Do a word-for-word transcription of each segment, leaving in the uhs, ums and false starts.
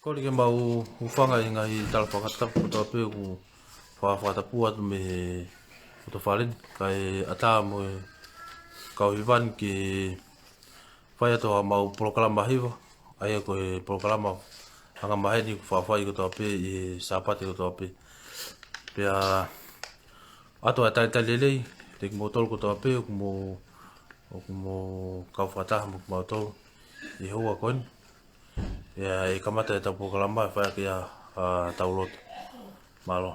Kole ke mau hūfanga ʻi he ngaahi tala fakatapu kotoa pē ʻoku fa-, fakatapu atu mei he ʻOtu Fale ni, kae ʻatā mo e kau hiva ni ke fai atu haʻamau polokalama hiva, ʻa ia ko e polokalama angamaheni ʻoku faʻa fai kotoa pē ʻi he Sāpate kotoa pē. Pea ʻoatu ʻa e talitali lelei kiate kimoutolu kotoa pē ʻoku mou, ʻoku mou kau fakataha mo kimautolu ʻi he houa ko eni. ʻE, ʻe kamata ʻetau polokalama ʻe fai ʻaki ʻa, ʻa, ʻetau lotu. Mālō.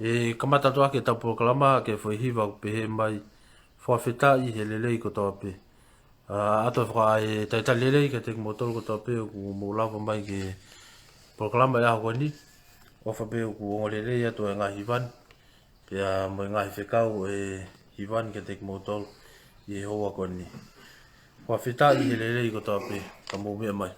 ʻE kamata atu ʻaki ʻetau polokalama ʻaki e foʻi hiva ʻoku pehē mai: Fakafetaʻi he lelei kotoa pē. ʻA, ʻoatu ʻa e faka-, ʻa e talitali lelei kiate kimoutolu kotoa pē ʻoku mou lava mai ki he polokalama ʻi he ʻaho ko eni. ʻOfa pē ʻoku ongo lelei atu e ngaahi hiva ni, pea mo e ngaahi fekau ʻa e hiva ni kiate kimoutolu ʻi he houa ko eni. Fakafetaʻi he lelei kotoa pē, ka mou meʻa mai.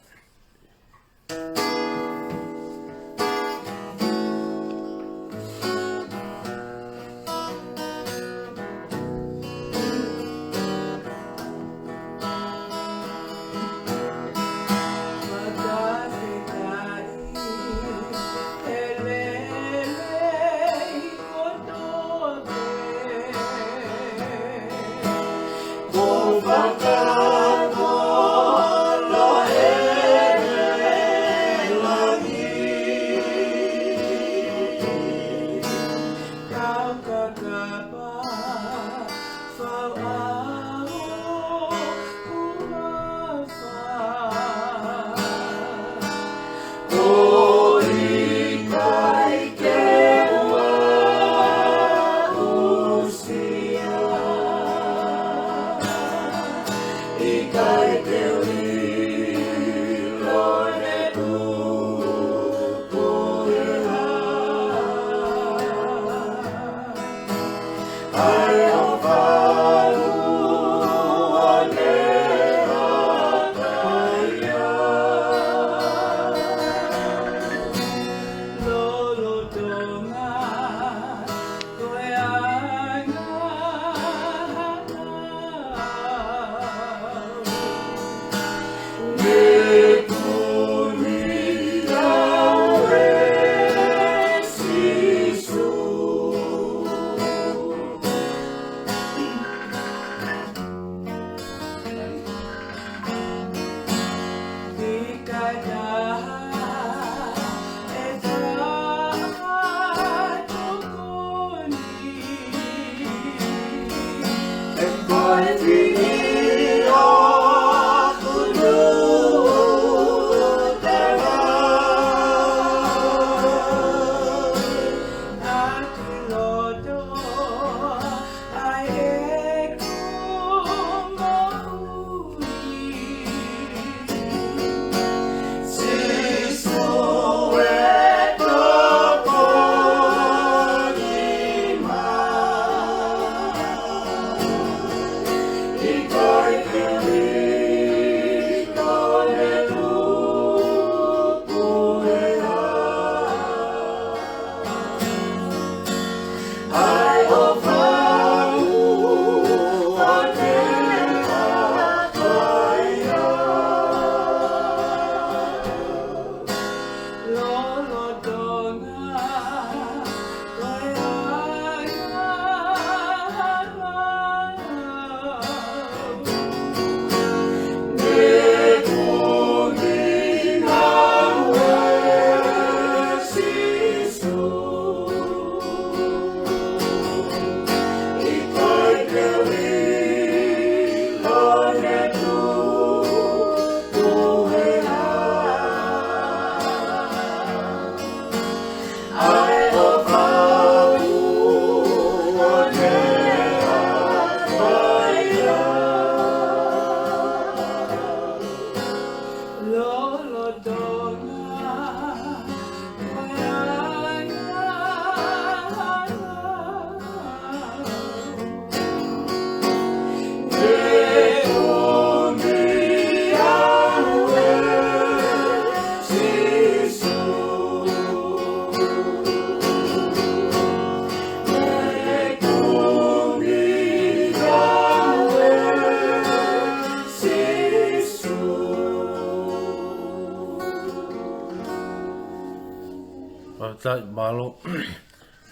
Fakafetaʻi, mālō.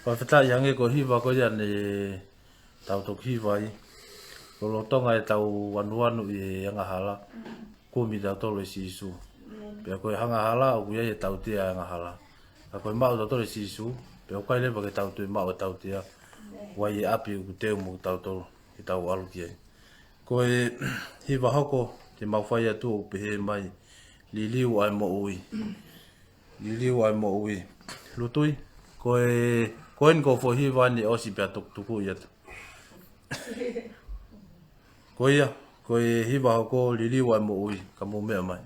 Fakafetaʻi, hangē ko e hiva ko ia ne tau toki hiva ai. Lolotonga ʻetau anuanu ʻi he angahala, kumi tautolu ʻe Sīsū. Pea ko e angahala, ʻoku ʻi ai e tautea ʻa e angahala. Ka ko e maʻu tautolu ʻe Sīsū, pea ʻoku ʻikai leva ke tau toe maʻu e tautea, ʻoku ʻi ai e ʻapi ʻoku teu mo tautolu ke tau ʻalu ki ai. Ko e hiva hoko te mau fai atu ʻoku pehē mai: Liliu ʻa e moʻui. Liliu ʻa e moʻui. Lutui, ko e, ko eni ko e foʻi hiva ni ʻosi pea tukutuku ia atu. Ko ia, ko e hiva hoko, Liliu ʻa e moʻui, ka mou meʻa mai.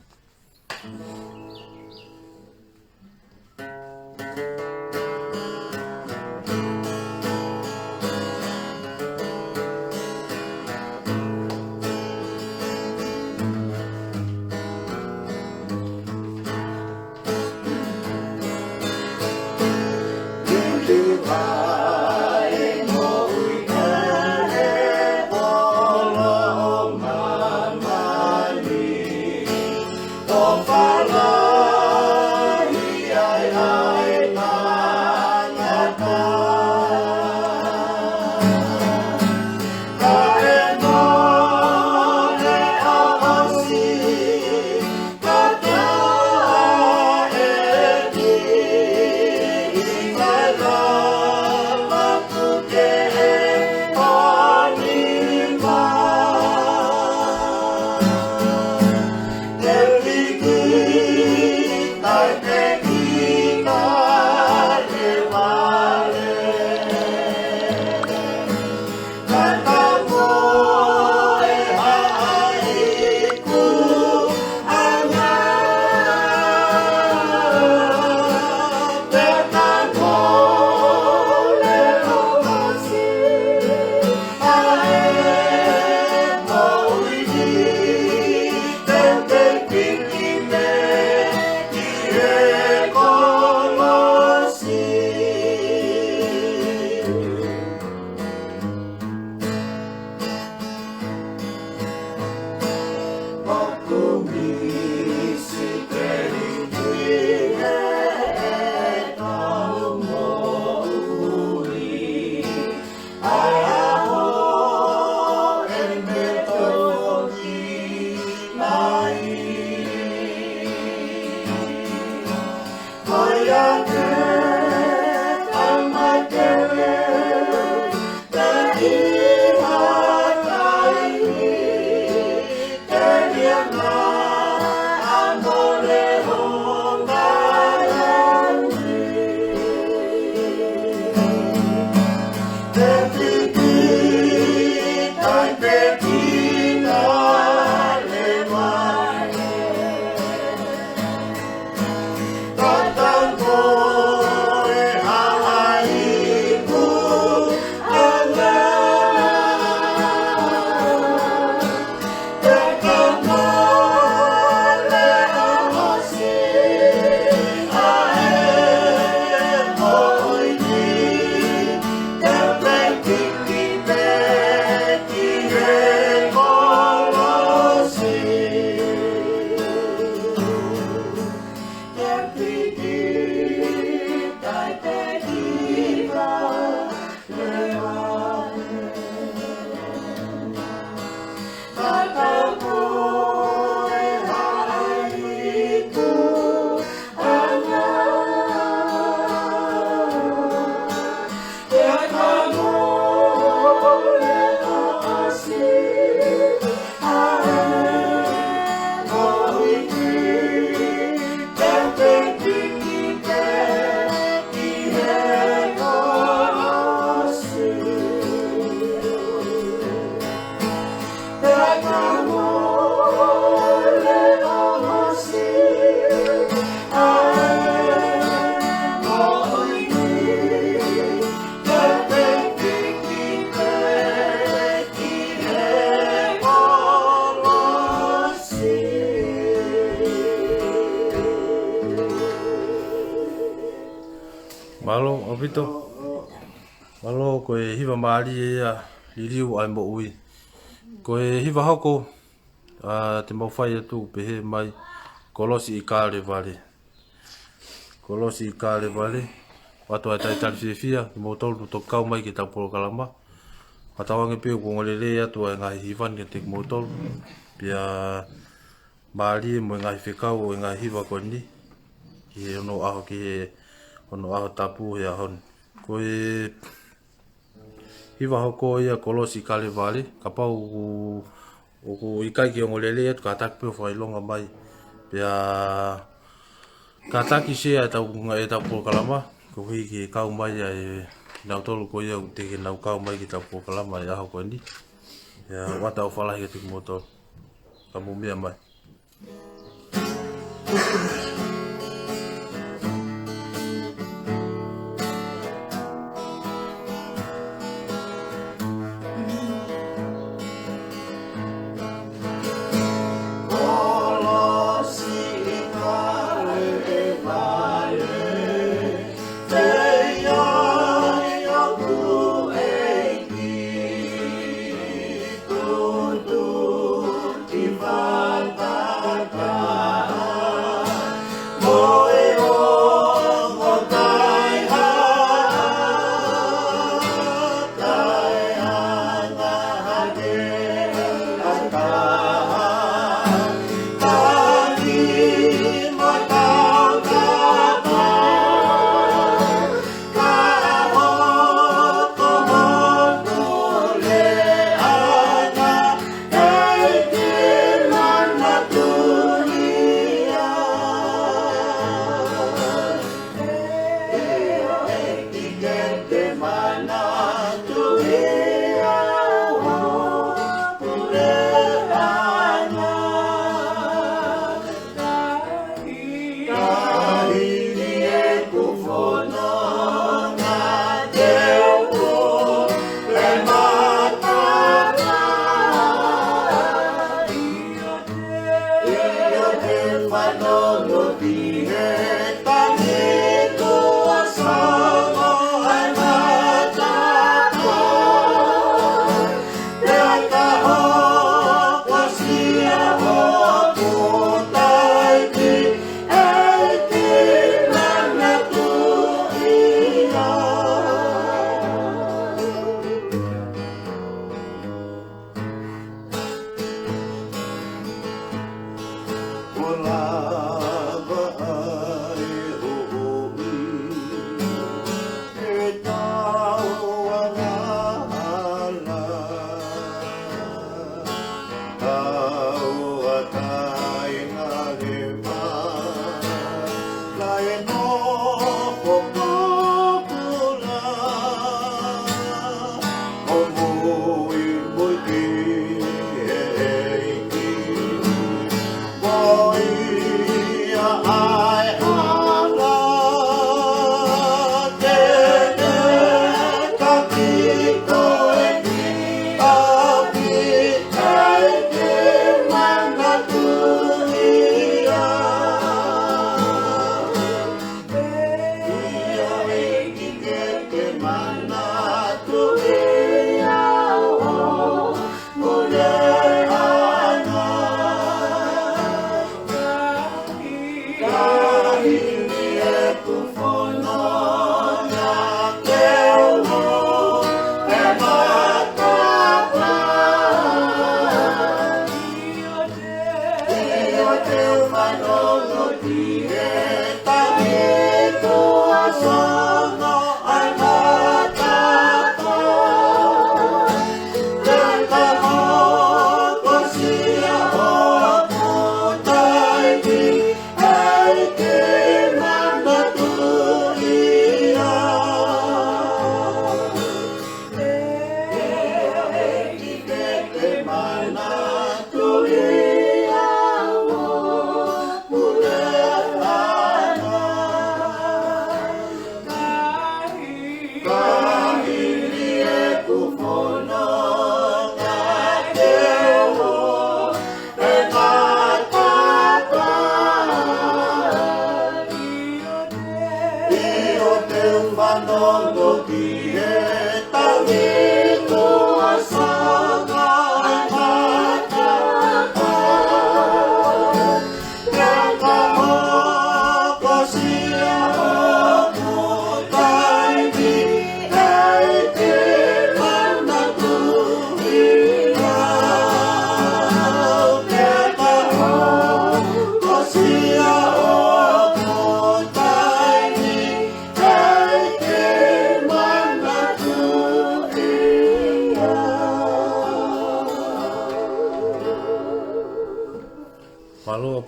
Mālō ʻaupito. Mālō, ko e hiva mālie ia, Liliu ʻa e moʻui. Ko e hiva hoko, ā, te mau fai atu ʻoku pehē mai: Kolosi ʻi Kalevale. Kolosi ʻi Kalevale, ʻoatu ʻa e talitali fiefia kimoutolu toki kau mai ki heʻetau polokalama. Fakatauange pē ʻoku ongo lelei atu ʻa e ngaahi hiva ni kiate kimoutolu. Pea mālie mo e ngaahi fekau ʻo e ngaahi hiva ko eni ki he ono ʻaho, ki he ono ʻaho tapu he ʻaho ni. Ko e hiva hoko ia Kolosi ʻi Kalevale, kapau ʻoku, ʻoku ʻikai ke ongo lelei atu, kātaki pē ʻo fakaʻilonga mai. Pea kātaki share ʻetau, ʻetau polokalama, koeʻuhi ke kau mai ʻa e, kinautolu ko ia ʻoku teʻeki ke nau kau mai ki heʻetau polokalama he ʻaho ko eni. Pea ʻoatu ʻa e fakalāngilangi kiate kimoutolu. Ka mou meʻa mai.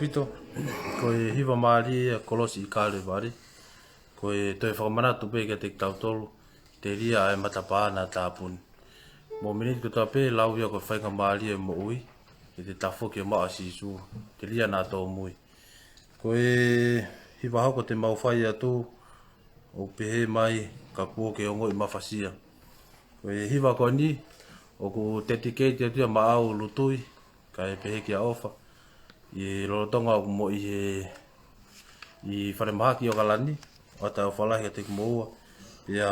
ʻAupito, ko e hiva mālie ʻa e kolosi ʻi Kalevale, ko e toe fakamanatu pē kiate kitautolu, telia ʻa e matapā naʻa tāpuni. Momeniti kotoa pē, lau ia ko e faingamālie ʻo e moʻui, ke te tafoki ʻo maʻu ʻa Sīsū, telia naʻa tōmui. Ko e hiva hoko te mau fai atu, ʻoku pehē mai, Ka kuo ke ongoʻi mafasia. Ko e hiva ko eni, ʻoku dedicate atu ia maʻau Lutui, kae pehē kia ʻOfa, ʻi lolotonga ʻoku mo ʻi he, ʻi falemahaki ʻi ʻOkalani, ʻoatu ʻa e ʻofa lahi kiate kimoua. Pea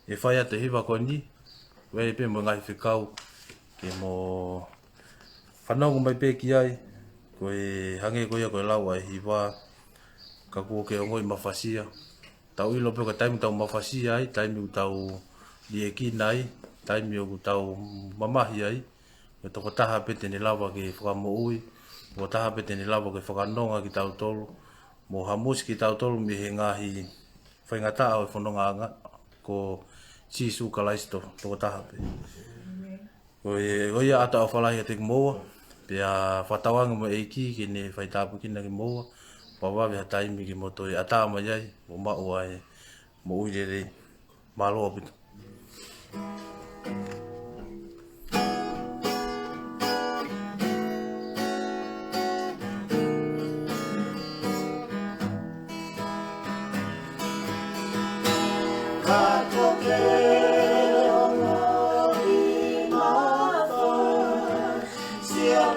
ʻe fai atu e hiva ko eni, ʻoku ʻi ai pē mo e ngaahi fekau, ke mo fanongo mai pē ki ai, ko e hangē ko ia ko e lau ʻa e hiva, Ka kuo ke ongoʻi mafasia. Tau ʻilo pē ko e taimi ʻoku tau mafasia ai, taimi ʻoku tau liʻekina ai, taimi ʻoku tau mamahi ai, ko e tokotaha pē te ne lava ke fakamoʻui, tokotaha pē te ne lava ke fakanonga kitautolu, mo hamusi kitautolu mei he ngaahi faingataʻa ʻo e fonongaʻanga, ko Sīsū Kalaisi tokotaha pē. Ko ia, ko ia ʻoatu ʻa e ʻofa lahi kiate kimoua, pea fakatauange mo e ʻEiki ke ne faitāpuekina kimoua, pea vave ha taimi ke mo toe ʻatā mai ai, mo maʻu ʻa e moʻui lelei. Mālō ʻaupito. Ka kuo ke ongoʻi mafasia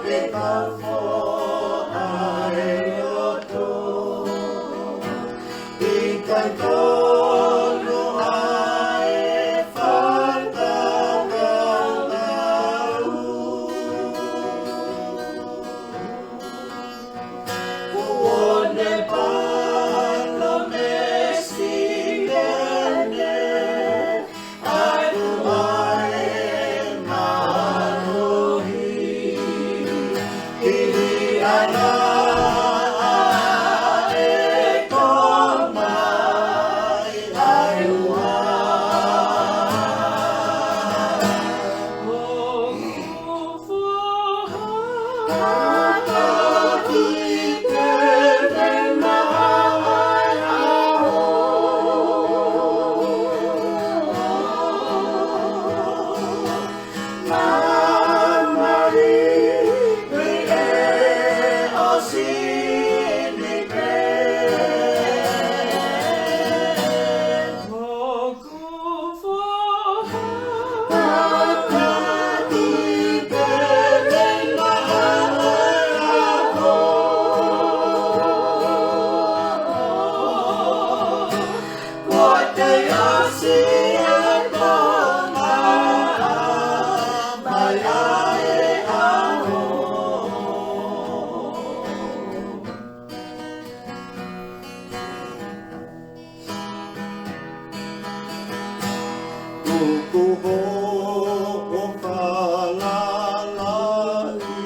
pea ka foʻi ʻa e loto, ʻikai tonu ʻa e fakakaukau. Kuo ne palōmesi ke ne ʻai ʻa e mālohi, ʻi he ʻaho ʻe tō mai ai ʻa e ʻOtua. Kuo ke hoʻo falala ʻi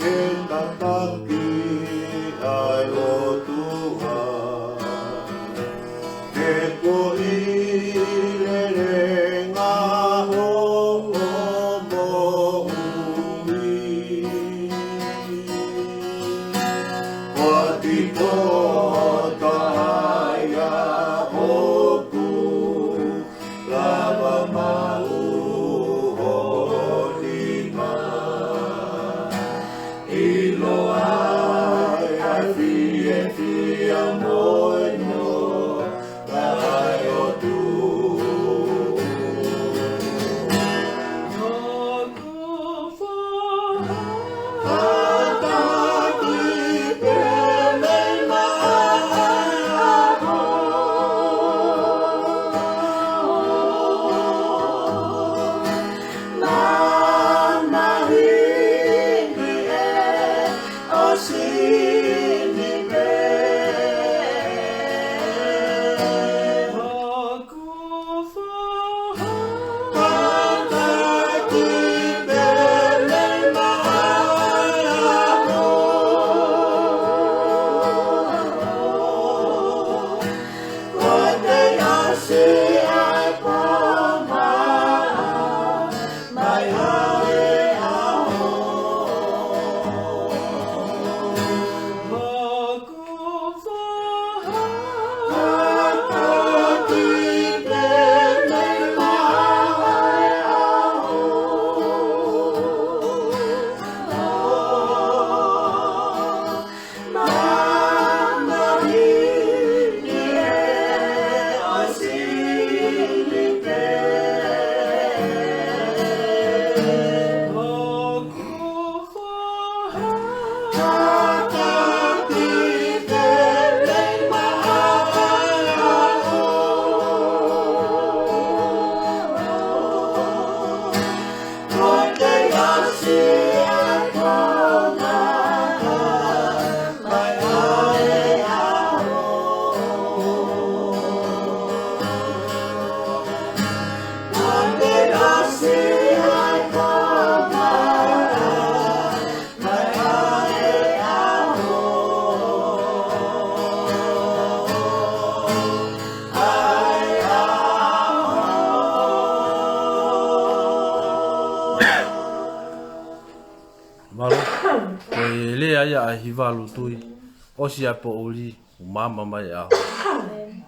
he tataki ʻa e ʻOtua. He ko e Ia ʻa e hiva Lutui, ʻosi ʻa e poʻuli, ʻoku maama mai ʻa e ʻaho.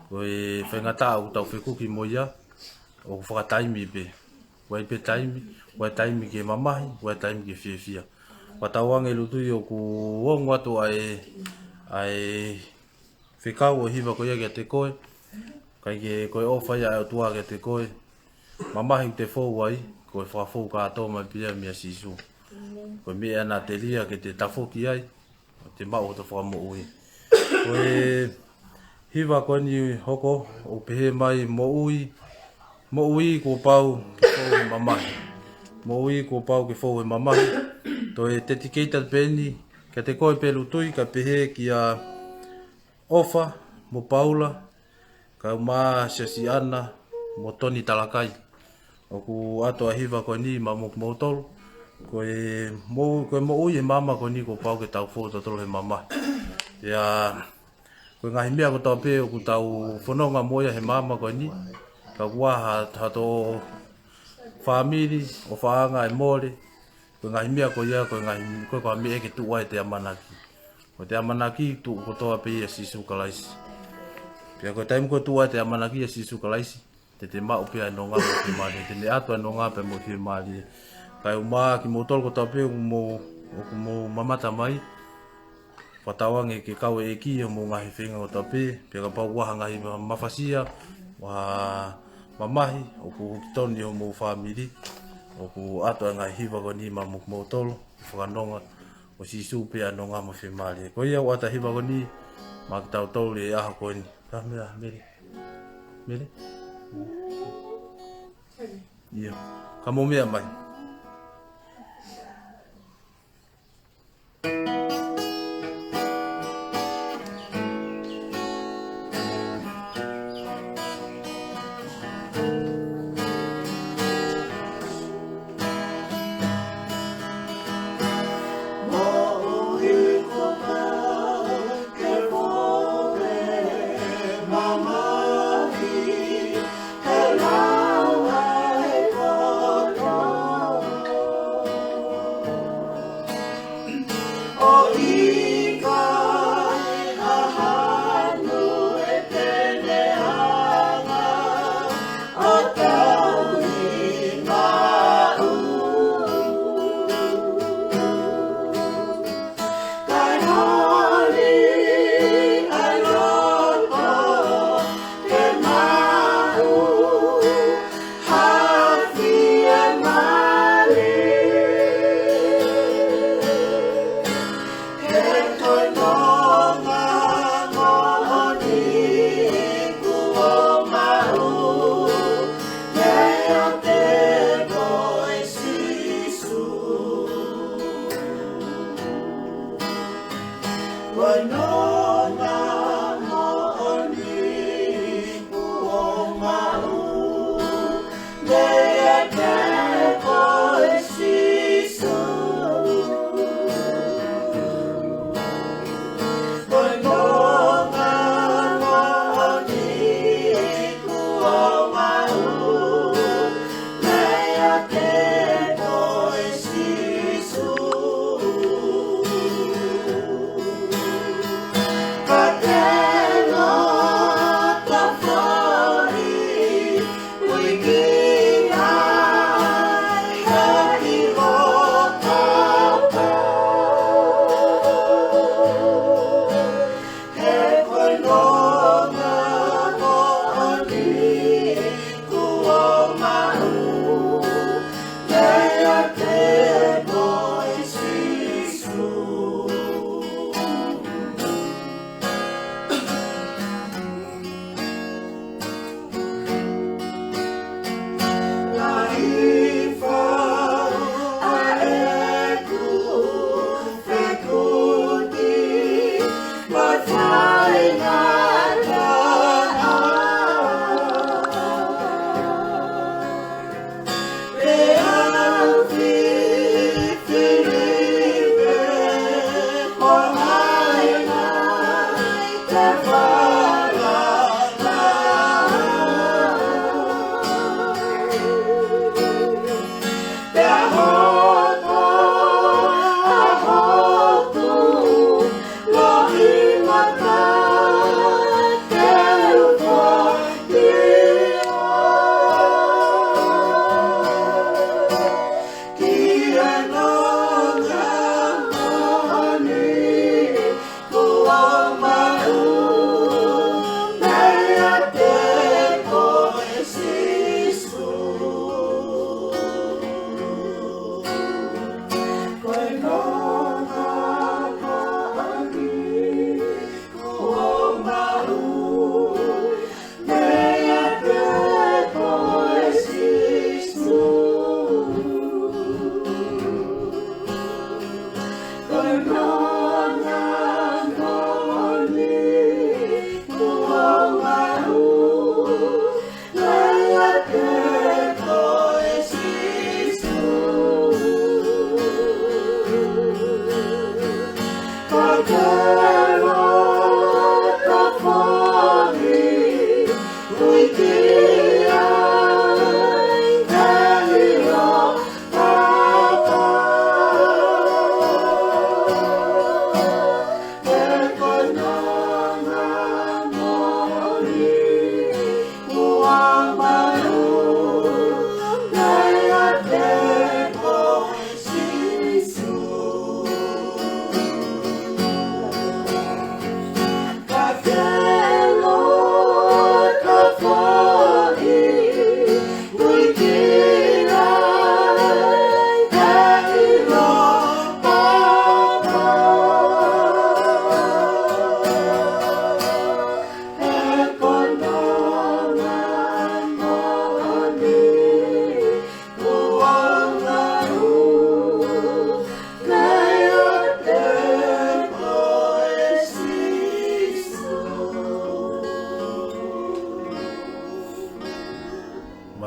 Ko e faingataʻa ʻoku tau fekuki mo ia, ʻoku fakataimi pē. ʻOku ʻi ai pē taimi, ʻoku ʻi ai taimi ke mamahi, ʻoku ʻi ai taimi ke fiefia. Fakatauange Lutui ʻoku ongo atu ʻa e, ʻa e fekau ʻo e hiva ko ia kiate koe, ʻikai ke ko e ʻofa ia ʻa e ʻOtua kiate koe. Mamahi ʻoku te fou ai, ko e fakafou kātoa mai pē ia meia Sīsū. Ko e meʻa naʻa telia ke te tafoki ai, ʻo te maʻu hoto fakamoʻui. Ko e hiva ko eni hoko, ʻoku pehē mai moʻui, moʻui kuo pau ke fou he mamahi. Moʻui kuo pau ke fou he mamahi. Toe teti keita pē eni, kiate koe pē Lutui, kae pehē kia ʻOfa mo Paula, kae ʻumaʻā Siasiana mo Toni Talakai. ʻOku ʻoatu ʻa e hiva ko eni maʻa moutolu. Ko e mou-, ko e moʻui he maama ko eni kuo pau ke tau fou tautolu he mamahi. Ia, ko e ngaahi meʻa kotoa pē ʻoku tau fononga mo ia he maama ko eni. Ka ʻoku ʻi ai ha, ha toe fāmili, ʻofaʻanga ʻe mole. Ko e ngaahi meʻa ko ia, ko e ngaahi, ko e, ko e meʻa ke tuʻu ai ʻete ʻamanaki. Ko ʻete ʻamanaki tuʻu kotoa pē ʻia Sīsū Kalaisi. Pea ko e taimi ko ē tuʻu ai ʻete ʻamanaki ʻia Sīsū Kalaisi, te te maʻu pē ʻa e nonga mo e fiemālie, te ne ʻatu ʻa e nonga pea mo e fiemālie. Kae ʻumaʻā kimoutolu kotoa pē ʻoku mou, ʻoku mou mamata mai. Fakatauange ke kau e ʻEiki ʻi hoʻomou ngaahi feinga kotoa pē, pea kapau ʻoku ʻi ai ha ngaahi ma-, mafasia, ha mamahi, ʻoku hoko tonu ʻi homou fāmili, ʻoku ʻoatu ʻa e ngaahi hiva ko eni maʻa moutolu, fakanonga, ko Sīsū pē ʻa e nonga mo e fiemālie. Ko ia ʻoku ʻoatu ʻa e hiva ko eni, maʻa kitautolu he ʻaho ko eni. Ka mea, Mele. Mele? ʻIo. Ka mou meʻa mai.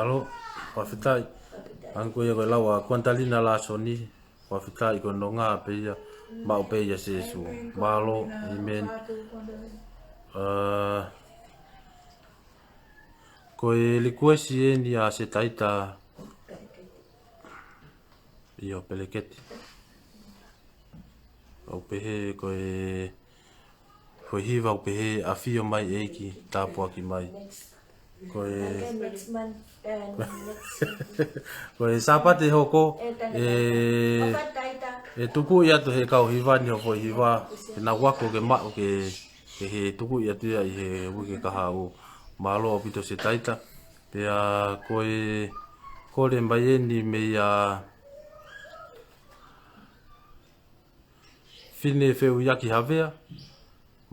Mālō, fakafetaʻi. Hangē ko ia ko e lau ʻa Kuantalina Lāsoni, fakafetaʻi ko e nonga pē ia, maʻu pē ia ʻia Sīsū. Mālō, ʻēmeni. ʻA, ko e likuesi ʻeni ʻa Setaita, ʻio, Peleketi. ʻOku pehē ko e, ko e hiva ʻoku pehē, ʻAfio mai ʻEiki, tāpuaki mai. Ko e, ko e Sāpate hoko, ʻe, ʻe tukuʻi atu he kau hiva ni hoʻo foʻi hiva, ke nau ako ke maʻu ke, ke he tukuʻi atu ia ʻi he uike kahaʻu. Mālō ʻaupito Setaita. Pea ko e kole mai ʻeni meia Fine Feuiaki Havea.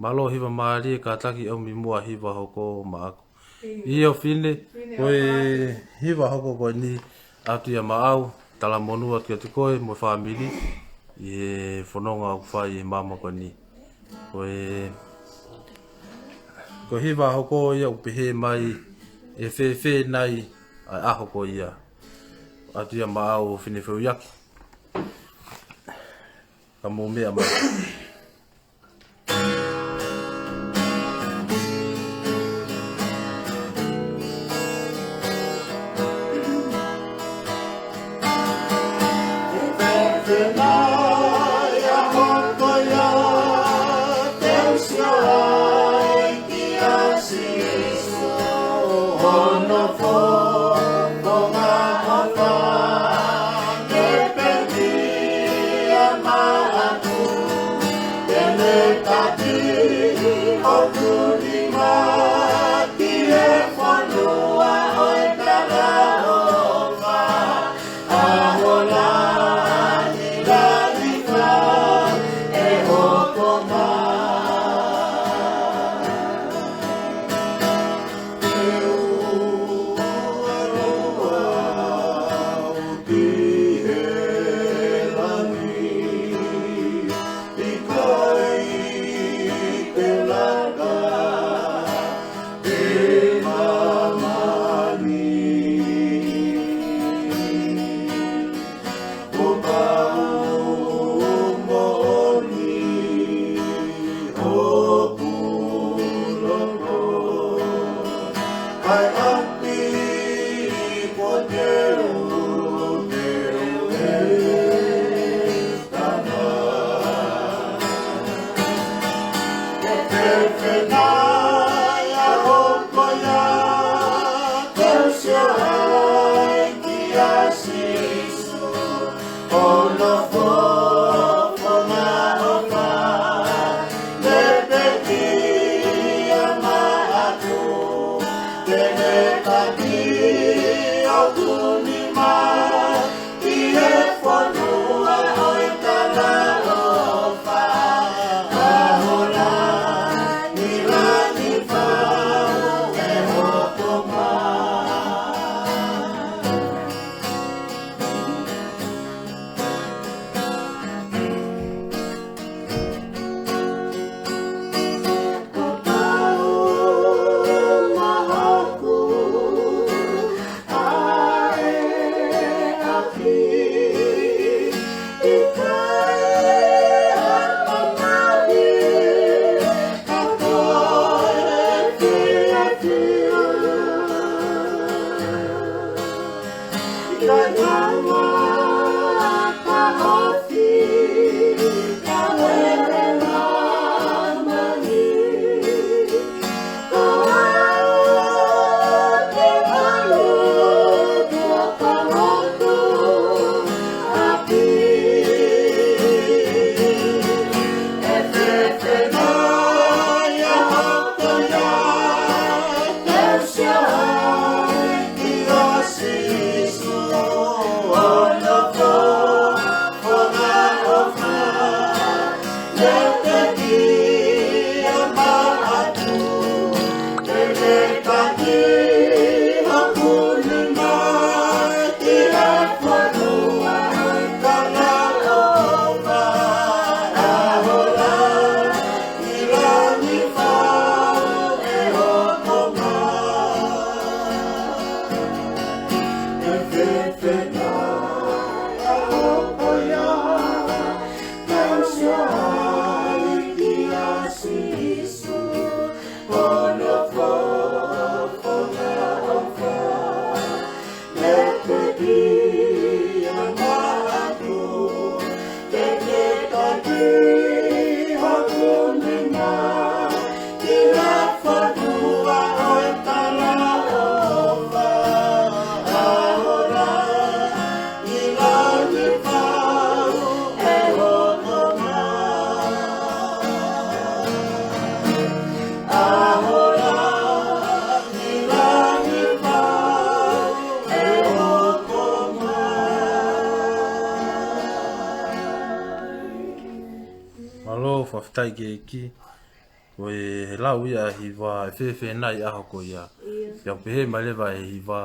Mālō hiva mālie, kātaki ʻomi muʻa hiva hoko maʻaku. ʻIo Fine, ko e hiva hoko ko eni ʻoatu ia maʻau, talamonū atu kiate koe mo e fāmili ʻi he fononga ʻoku fai ʻi māmani ko eni. Ko e, ko e hiva hoko ia ʻoku pehē mai, ʻE fēfē nai ʻa e ʻaho ko ia. ʻOatu ia maʻau Fine Feuiaki. Ka mou meʻa mai. Taʻeʻiiki, ko e lau ia ʻa e hiva, ʻe fēfē nai ʻaho ko ia? ʻIo. Pea pehē mai leva ʻe he hiva,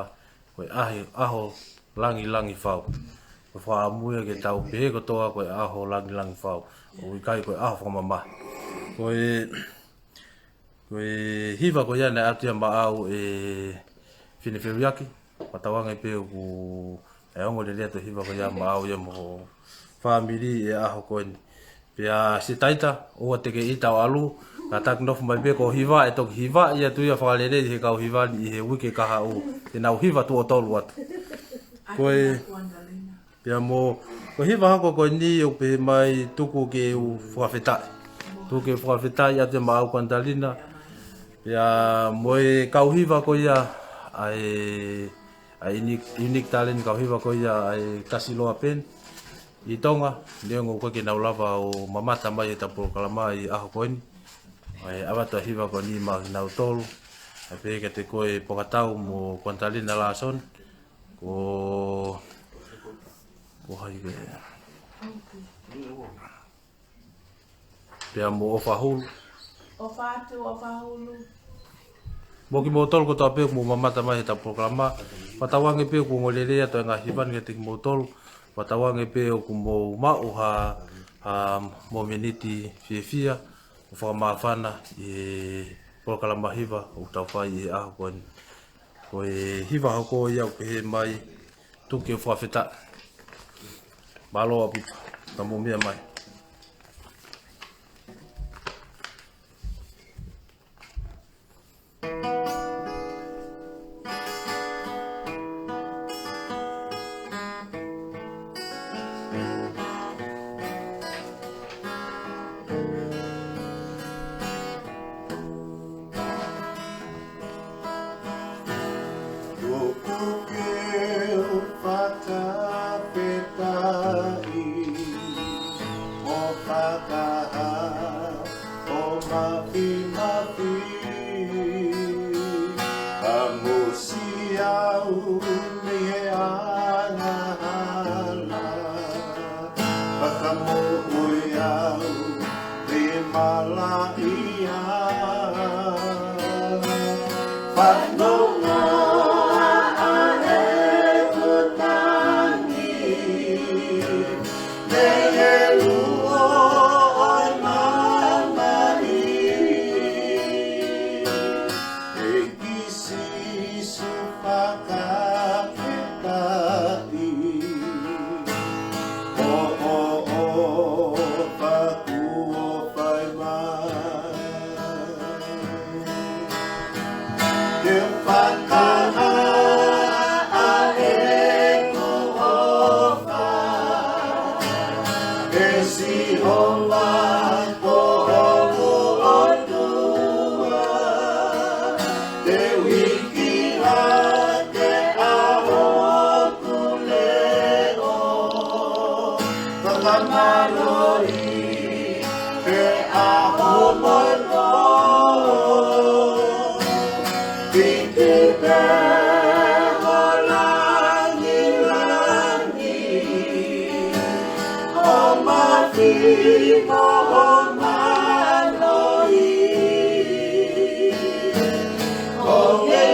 ko e ʻaho, ʻaho langilangi fau. Ko e fakaʻamu ia ke tau pehē kotoa ko e ʻaho langilangi fau. ʻOku ʻikai ko e ʻaho fakamamahi. Ko e, ko e hiva ko ia naʻe ʻatu ia maʻau ʻe Fine Feliaki. Fakatauange pē ʻoku ʻe ongo lelei atu e hiva ko ia maʻau ia mo e fāmili he ʻaho ko eni. Pea Sitaita, ʻoua te ke ʻita ʻo ʻalu, kātaki nofo mai pē ko e hiva, ʻe toki hivaʻi atu ia fakalelei ʻe he kau hiva ni ʻi he uike kahaʻu, te nau hiva tuʻo tolu atu. Ko e, pea mo, ko e hiva hoko ko eni ʻoku pehē mai tuku ke u fakafetaʻi. Tuku ke u fakafetaʻi ʻa e maʻau Kuanatalina. Pea mo e kau hiva ko ia, ʻa e, ʻa e Unique, Unique Talent kau hiva ko ia, ʻa e Kasi Loa Band. ʻI Tonga, neongo ʻoku ʻikai ke nau lava ʻo mamata mai he ʻetau polokalama ʻi he ʻaho ko eni. ʻE ʻave atu ʻa e hiva ko eni maʻa kinautolu. ʻE pehē kiate koe Pokatau mo Kuanatalina Larson. Ko, ko hai ke. Pea mo ʻOfa Hulu. ʻOfa atu, ʻOfa Hulu. Mo kimoutolu kotoa pē ʻoku mou mamata mai he ʻetau polokalama. Fakatauange pē ʻoku ongo lelei atu e ngaahi hiva ni kiate kimoutolu. Fakatauange pē ʻoku mou maʻu ha, ha momeniti fiefia ʻo fakamāfana ʻi he polokalama hiva ʻoku tau fai ʻi he ʻaho ko eni. Ko e hiva hoko ia ʻoku pehē mai, tuku ke u fakafetaʻi. Mālō ʻaupito, ka mou meʻa mai. Tuku ke u fakafetaʻi, ʻo fakahā ʻo mafimafi, ka mou ʻosi au mei he angahala, fakamoʻui au mei he malaʻia. Fanongo ā ʻeku tangi, mei he luo ʻo e mamahi. ʻEiki Sīsū fakafetaʻi. ʻO, ʻo, ʻo, paku ʻo fai mai. Ke fakahā ʻeku ʻofa, ʻe Sihova ko hoku ʻOtua, te u hiki hake ʻa hoku leʻo, fakamālohi he ʻaho mo e pō. Hiki pē ho langilangi, ho mafi mo ho mālohi, ʻo ke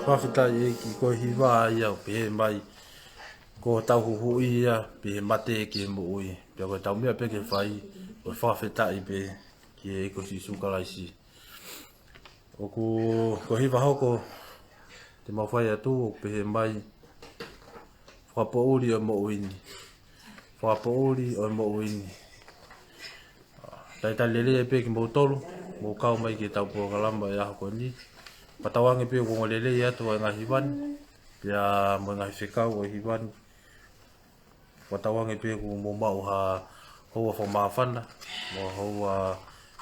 Fakafetaʻi ʻEiki, ko e hiva ia ʻoku pehē mai, ko hotau huhuʻi ia, pea mate ki he moʻui. Pea ko ʻetau meʻa pē ke fai, ko e fakafetaʻi pē ki he ʻEiki ko Sīsū Kalaisi. ʻOku, ko e hiva hoko te mau fai atu, ʻoku pehē mai, fakapoʻuli ʻo e moʻui ni. Fakapoʻuli ʻo e moʻui ni. Talitali lelei pē kimoutolu, mou kau mai ki heʻetau polokalama ʻi he ʻaho ko eni. Fakatauange pē ʻoku ongo lelei atu ʻa e ngaahi hiva ni, pea mo e ngaahi fekau ʻo e hiva ni. Fakatauange pē ʻoku mou maʻu ha houa fakamāfana, mo ha houa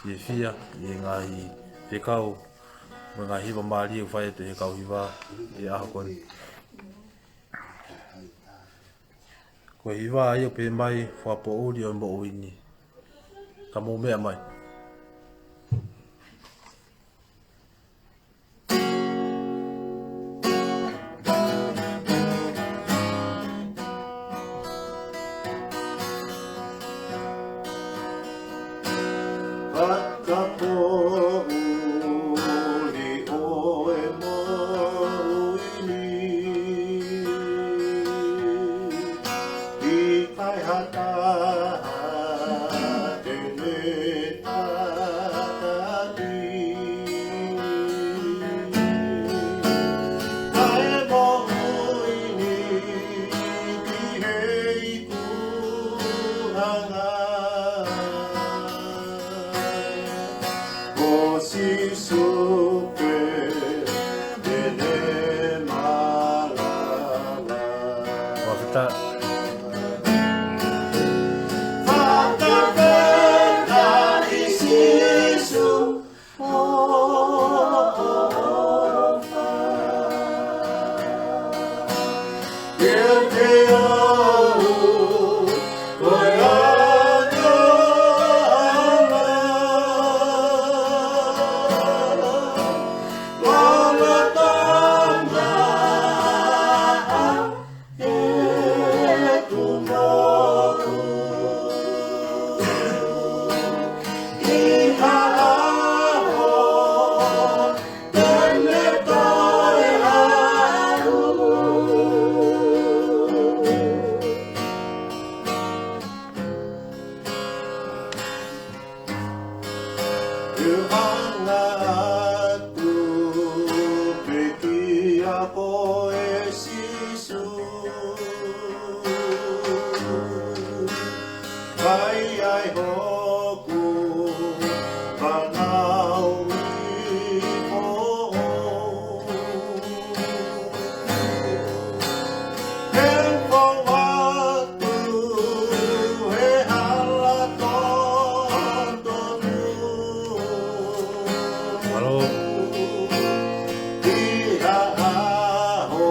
fiefia ʻi he ngaahi fekau, mo e ngaahi hiva mālie ʻoku fai atu ʻe he kau hiva ʻi he ʻaho ko eni. Ko e hiva ia ʻoku pehē mai, fakapoʻuli ʻo e moʻui ni. Ka mou meʻa mai. Fakapoʻuli ʻo e moʻui ni, ʻikai ha taha te ne tataki. Kae moʻui ni ki he ikuʻanga. Ko Sīsū pē te ne malava. Fakafetaʻi. Fakafetaʻi Sīsū. Hanga atu pē kia koe Sīsū, kai ai hoku fānau i koe. He fou atu he hala totonu. Mālō. ʻI ha ʻaho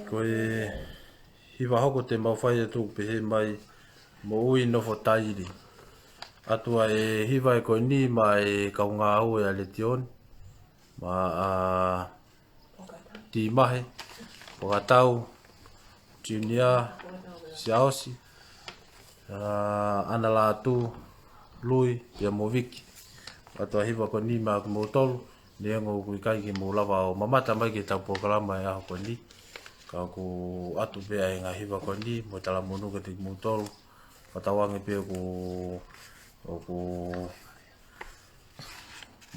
Ko e hiva hoko te mau fai atu pehē mai, Moʻui Nofo Taili. ʻOatu ʻa e hiva ko eni maʻa e kau ngāue ʻa Letioni, maʻa Timahe, Pokatau, Junior, Siaosi, ʻa, ʻAna Lātū, Lui, pea mo Viki. ʻOatu ʻa e hiva ko eni maʻa kimoutolu, neongo ʻoku ʻikai ke mou lava ʻo mamata mai ki heʻetau polokalama he ʻaho ko eni. Ka ʻoku ʻatu pē ʻa e ngaahi hiva ko eni, mo e talamonū kiate kimoutolu. Fakatauange pē ʻoku, ʻoku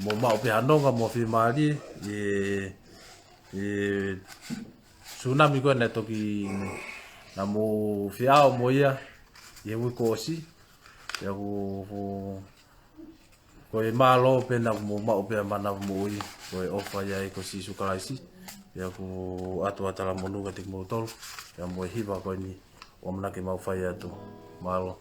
mou maʻu pē ha nonga mo fiemālie, ʻi he, ʻi he tsunami ko ē naʻe toki, naʻa mou fie ʻalu mo ia, ʻi he uike kuo ʻosi, pea ʻoku, ʻoku, ko e mālō pē naʻa mou maʻu pē ʻa e manava moʻui, ko e ʻofa ia ʻa e ʻEiki ko Sīsū Kalaisi, pea ʻoku ʻatu ʻa e talamonū kiate kimoutolu, pea mo e hiva ko eni, ʻoku ʻamanaki ke mau fai atu. Mālō.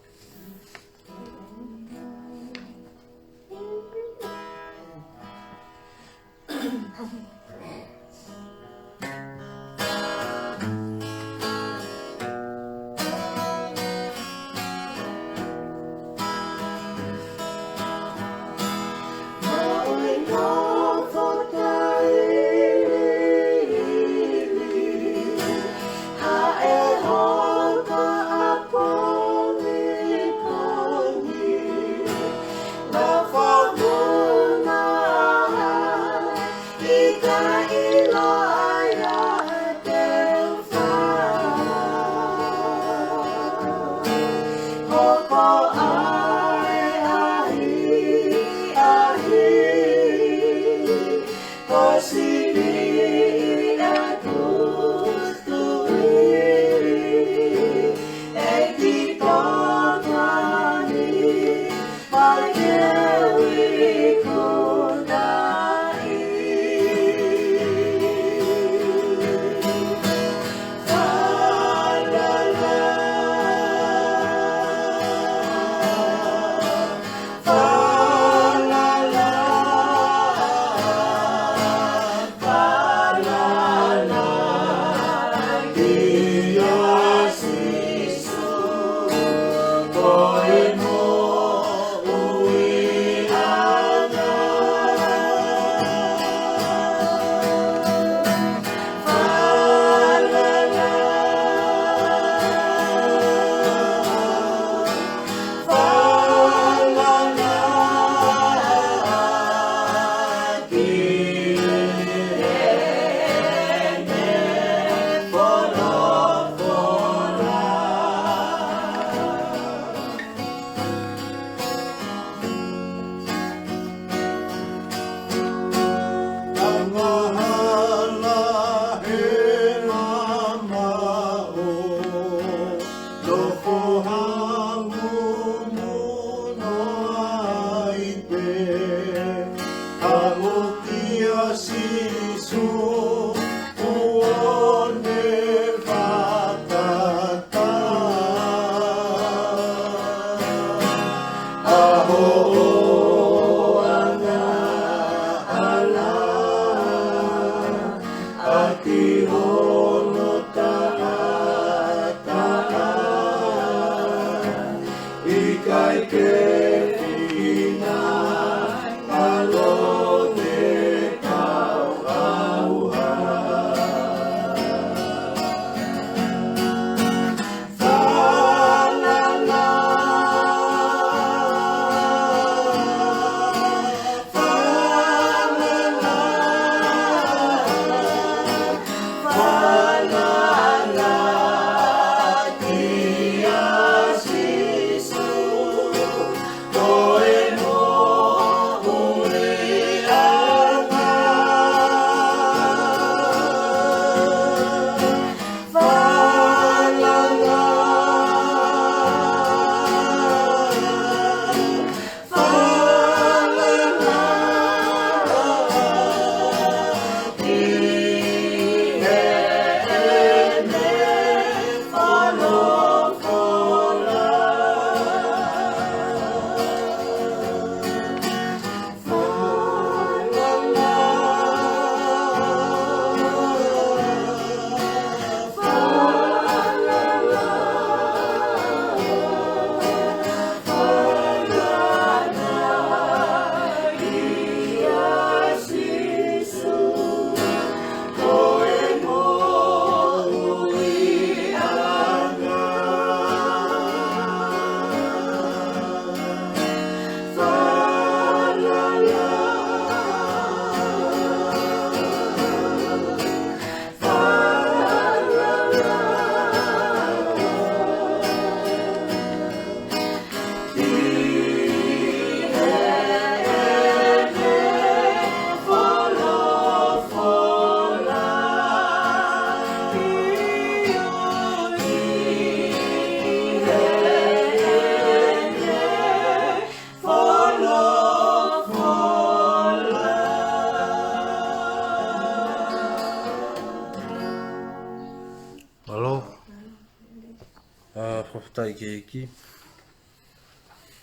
Fakafetaʻi ki he ʻEiki.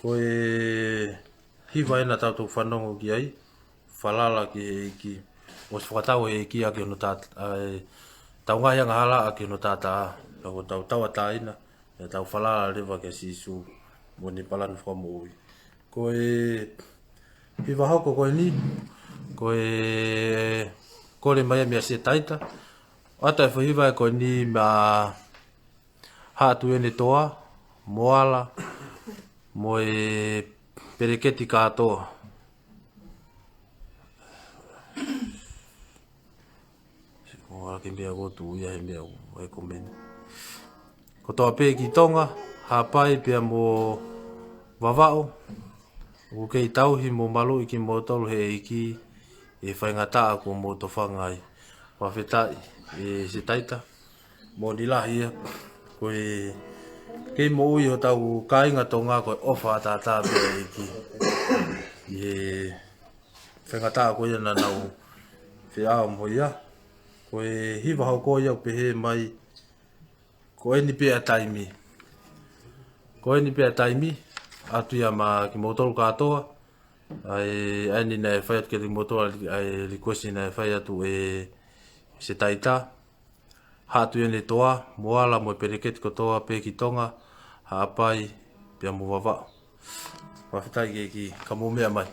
Ko e hiva ena tau toki fanongo ki ai, Falala ki he ʻEiki. ʻOsi fakatau ʻe he ʻEiki ʻaki hono tātā, ʻa e, ʻetau ngaahi angahala ʻaki hono tātā, ka ko ʻetau tauʻatāina, ʻetau falala leva kia Sīsū mo ʻene palani fakamoʻui. Ko e hiva hoko ko eni, ko e kole mai ia meia Setaita, ʻoatu e foʻi hiva ko eni maʻa Haʻatuʻiʻonetoa, Moala, mo e Peleketi Kātoa. Moala ki he meʻa ʻoku tuʻu ia he meʻa ʻoku ʻi he komeni. Kotoa pē ki Tonga, Haʻapai pea mo Vavaʻu, ʻoku kei tauhi mo maluʻi kimoutolu ʻe he ʻEiki ʻi he faingataʻa kuo mou tofanga ai. Fakafetaʻi ʻe Setaita. Moʻoni lahi ia, ko e kei moʻui hotau kāinga Tonga ko e ʻofa ʻataʻatā pē ʻa e ʻEiki ʻi he faingataʻa ko ia naʻa nau feʻao mo ia. Ko e hiva hoko ia ʻoku pehē mai, Ko eni pē ʻa e taimi. Ko eni pē ʻa e taimi, ʻoatu ia maʻa kimoutolu kātoa. ʻA e, ʻa eni naʻe fai atu kiate kimoutolu ʻa e request naʻe fai atu ʻe Setaita. Haʻatuʻiʻonetoa, Moala mo e Peleketi kotoa pē ki Tonga, Haʻapai pea mo Vavaʻu. Fakafetaʻi ki he ʻEiki, ka mou meʻa mai.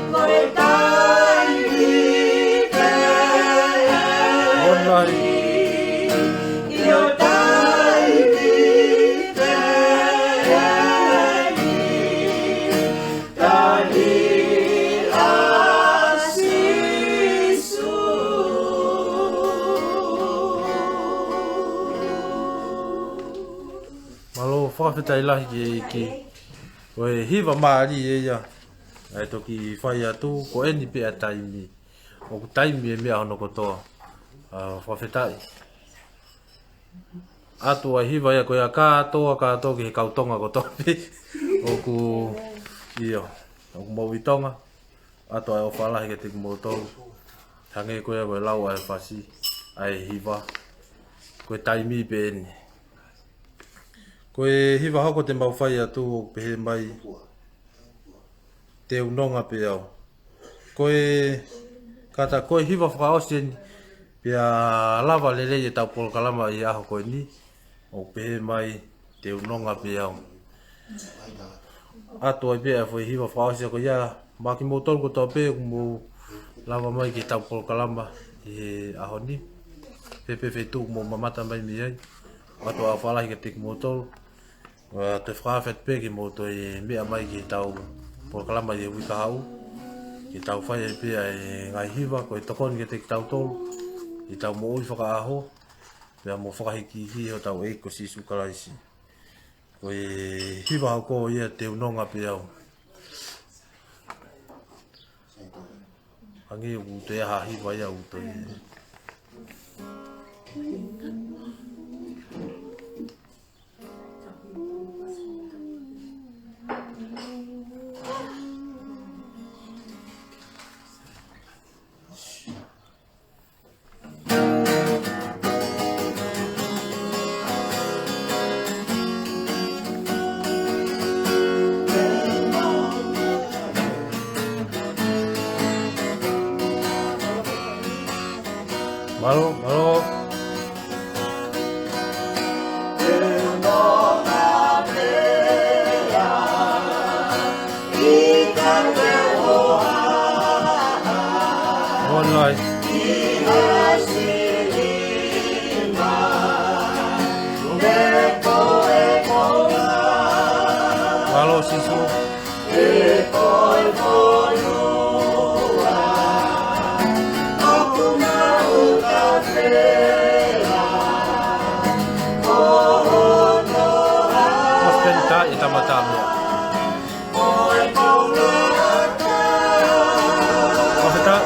Ko e taimi pē ʻeni, ʻio taimi pē ʻeni, tali ʻa Sīsū. Mālō, fakafetaʻi lahi ki he ʻEiki. Ko e hiva mālie ia ʻa e toki fai atu, ko ʻeni pē ʻa e taimi. ʻOku taimi e meʻa hono kotoa. ʻA, fakafetaʻi. ʻOatu ʻa e hiva ia ko ia kātoa, kātoa ki he kau Tonga kotoa pē. ʻOku, ʻio, ʻoku mou ʻi Tonga. ʻOatu ʻa e ʻofa lahi kiate kimoutolu. Hangē ko ia ko e lau ʻa e fasi, ʻa e hiva. Ko e taimi pē ʻeni. Ko e hiva hoko te mau fai atu ʻoku pehē mai, Teu nonga pē au. Ko e kātaki ko e hiva fakaʻosi ʻeni, pea lava lelei ʻetau polokalama ʻi he ʻaho ko ʻeni, ʻoku pehē mai, Teu nonga pē au. ʻOatu ai pē ʻa e foʻi hiva fakaʻosi ko ia, maʻa kimoutolu kotoa pē, ʻoku mou lava mai ki heʻetau polokalama ʻi he ʻaho ni. Pē pē feituʻu ʻoku mou mamata mai mei ai. ʻOatu ʻa e ʻofa lahi kiate kimoutolu. ʻOatu e fakaafe atu pē ke mou toe meʻa mai ki heʻetau polokalama ʻi he uike kahaʻu. Ke tau fai ai pē ʻa e ngaahi hiva, ko e tokoni kiate kitautolu, ʻi heʻetau moʻui fakaʻaho, pea mo fakahikihikiʻi hotau ʻEiki ko Sīsū Kalaisi. Ko e hiva hoko ia Teu nonga pē au. Hangē ʻoku toe ʻi ai ha hiva ia ʻoku toe. Mālō, mālō. Online. Mālō Sīsū. Hospitality, tama tama. Hospital.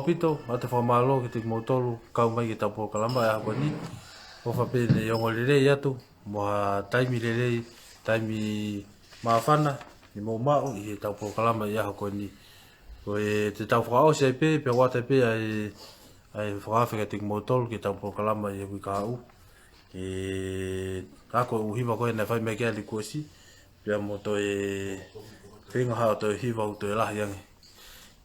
ʻaupito, ʻoatu e fakamālō kiate kimoutolu kau mai ki heʻetau polokalama ʻi he ʻaho ko eni. ʻOfa pē ʻe ongo lelei atu, mo ha taimi lelei, taimi māfana, ʻi hoʻomou maʻu ʻi heʻetau polokalama ʻi he ʻaho ko eni. Ko ʻetau fakaʻosi ai pē, pea ʻoatu ai pē ʻa e, ʻa e fakaafe kiate kimoutolu ki heʻetau polokalama ʻi he uike kahaʻu. Ke ako e ʻū hiva ko ē naʻe fai mai ki ai e likuesi, pea mo toe feinga ha toe hiva ʻo toe lahi ange.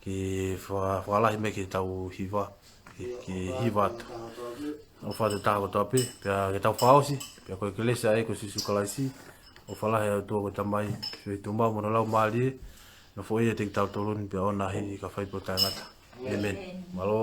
Ke fa-, fakalahi mai ke tau hiva, ke, ke hiva atu. ʻOfa atu taha kotoa pē, pea ke tau fakaʻosi, pea ko e kelesi ʻa e ʻEiki ko Sīsū Kalaisi, ʻofa lahi ʻa e ʻOtua ko e Tamai, feohi tuʻu maʻu mo hono Laumālie, nofoʻia ʻiate kitautolu ni pea ʻoua naʻa hili ka fai pē ʻo taʻengata. ʻĒmeni. Mālō.